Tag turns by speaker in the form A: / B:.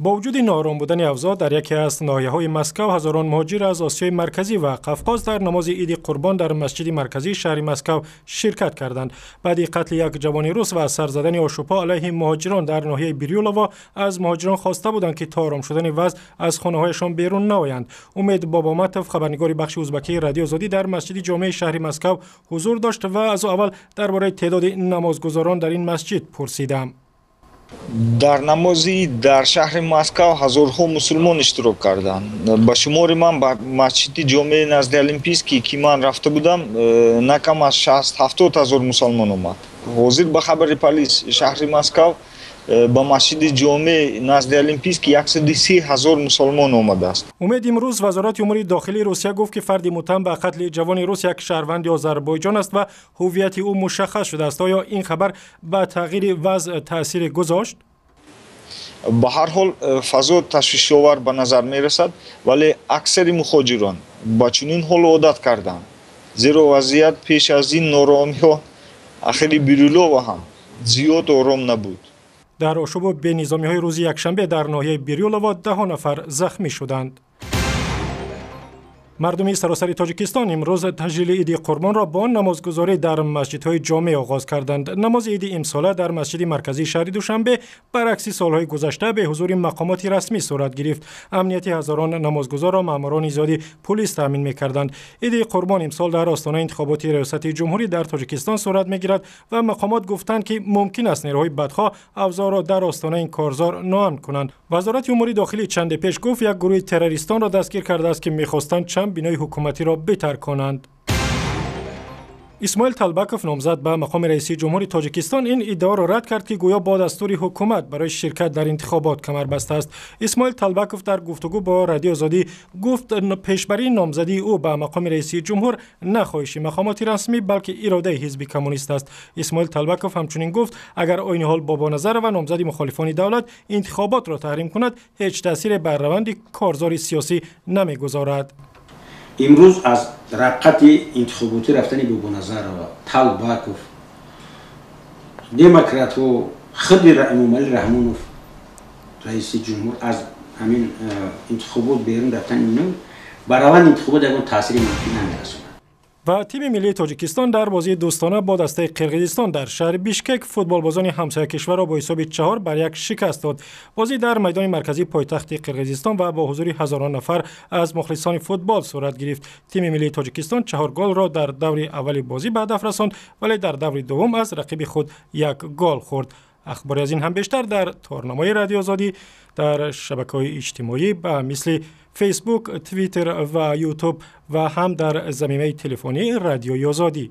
A: Бо вуҷуди ноором будани авзоъ дар яке аз ноҳияҳои Москав, ҳазорон муҳоҷир аз Осиёи Марказӣ ва Қафқоз дар намози Иди Қурбон дар масҷиди марказии шаҳри Москав ширкат карданд. Баъди қатли як ҷавони рус ва сар задани ошӯбҳо алайҳи муҳоҷирон дар ноҳияи Бирюлово, аз муҳоҷирон хоста буданд, ки то ором шудани вазъ аз хонаҳояшон берун наоянд. Умед Бобоматов, хабарнигори бахши узбакии Радиои Озодӣ, дар масҷиди ҷомеи шаҳри Москав ҳузур дошт ва аз ӯ аввал дар бораи теъдоди намозгузорон дар ин масҷид пурсидам.
B: Дар намози ид дар шаҳри Москав ҳазорҳо мусулмон иштирок карданд. Ба шумори ман, ба масҷиди ҷомеи назди Олимпийский, ки ман рафта будам, на кам аз 60-70 ҳазор мусалмон омад. Ҳозир, ба хабари полис шаҳри Москав, ба масҷиди ҷомеи назди Олимпийский 130 ҳазор мусалмон омадааст.
A: Умед, имрӯз Вазорати умури дохилии Русия гуфт, ки фарди муттаҳам ба қатли ҷавони рус як шаҳрванди Озарбойҷон аст ва ҳуввияти ӯ мушаххас шудааст. Оё ин хабар ба тағйири вазъ таъсире гузошт?
B: Ба ҳар ҳол, фазо ташвишовар ба назар мерасад, вале аксари мухоҷирон ба чунин ҳол одат карданд, зеро вазъият пеш аз ин нооромиҳо ахири Бирюлова ҳам зиёд ором набуд.
A: Дар ошӯбу бенизомиҳои рӯзи якшанбе дар ноҳияи Бирюлово даҳо нафар захмӣ шуданд. Мардуми саросари Тоҷикистон имрӯз таҷлили Иди Қурбонро бо намозгузорӣ дар масҷидҳои ҷомеъ оғоз карданд. Намози иди имсола дар масҷиди марказии шаҳри Душанбе, баръакси солҳои гузашта, бе ҳузури мақомоти расмӣ сурат гирифт. Амнияти ҳазорон намозгузорро маъмурони зиёди пулис таъмин мекарданд. Иди Қурбон имсол дар остонаи интихоботи риёсати ҷумҳурӣ дар Тоҷикистон сурат мегирад ва мақомот гуфтанд, ки мумкин аст нерӯҳои бадхоҳ авзоъро дар остонаи ин корзор ноамн кунанд. Вазорати умури дохилӣ чанде пеш гуфт, як гурӯҳи террористонро дастгир кардааст, ки мехостанд чанд бинои ҳукуматиро битарконанд. Исмоил Талбаков, номзад ба мақоми раиси ҷумҳури Тоҷикистон, ин иддаоро рад кард, ки гӯё бо дастури ҳукумат барои ширкат дар интихобот камар бастааст. Исмоил Талбаков дар гуфтугӯ бо Радиои Озодӣ гуфт, пешбарии номзадии ӯ ба мақоми раиси ҷумҳур на хоҳиши мақомоти расмӣ, балки иродаи ҳизби коммунист аст. Исмоил Талбаков ҳамчунин гуфт, агар айни ҳол Бобоназарова, номзади мухолифони давлат, интихоботро таҳрим кунад, ҳеҷ таъсире бар раванди корзори сиёсӣ намегузорад.
C: Имрӯз аз рақати интихоботӣ рафтани Бобоназарова, Талбаков, демократҳо, худи Эмомалӣ Раҳмонов, раиси ҷумҳур, аз ҳамин интихобот берун рафтани ино ба раванди интихобот ягон таъсири манфӣ намерасонад.
A: Ва тими миллии Тоҷикистон дар бозии дӯстона бо дастаи Қирғизистон дар шаҳри Бишкек футболбозони ҳамсоя кишварро бо ҳисоби 4-1 шикаст дод. Бозӣ дар майдони марказии пойтахти Қирғизистон ва бо ҳузури ҳазорон нафар аз мухлисони футбол сурат гирифт. Тими миллии Тоҷикистон чаҳор голро дар даври аввали бозӣ ба ҳадаф расонд, вале дар даври дуввум аз рақиби худ як гол хӯрд. Ахбори аз ин ҳам бештар дар торнамои Радиои Озодӣ, дар шабакаҳои иҷтимоӣ ба мисли Фейсбук, Твиттер ва Ютуб ва ҳам дар замимаи телефонии Радиои Озодӣ.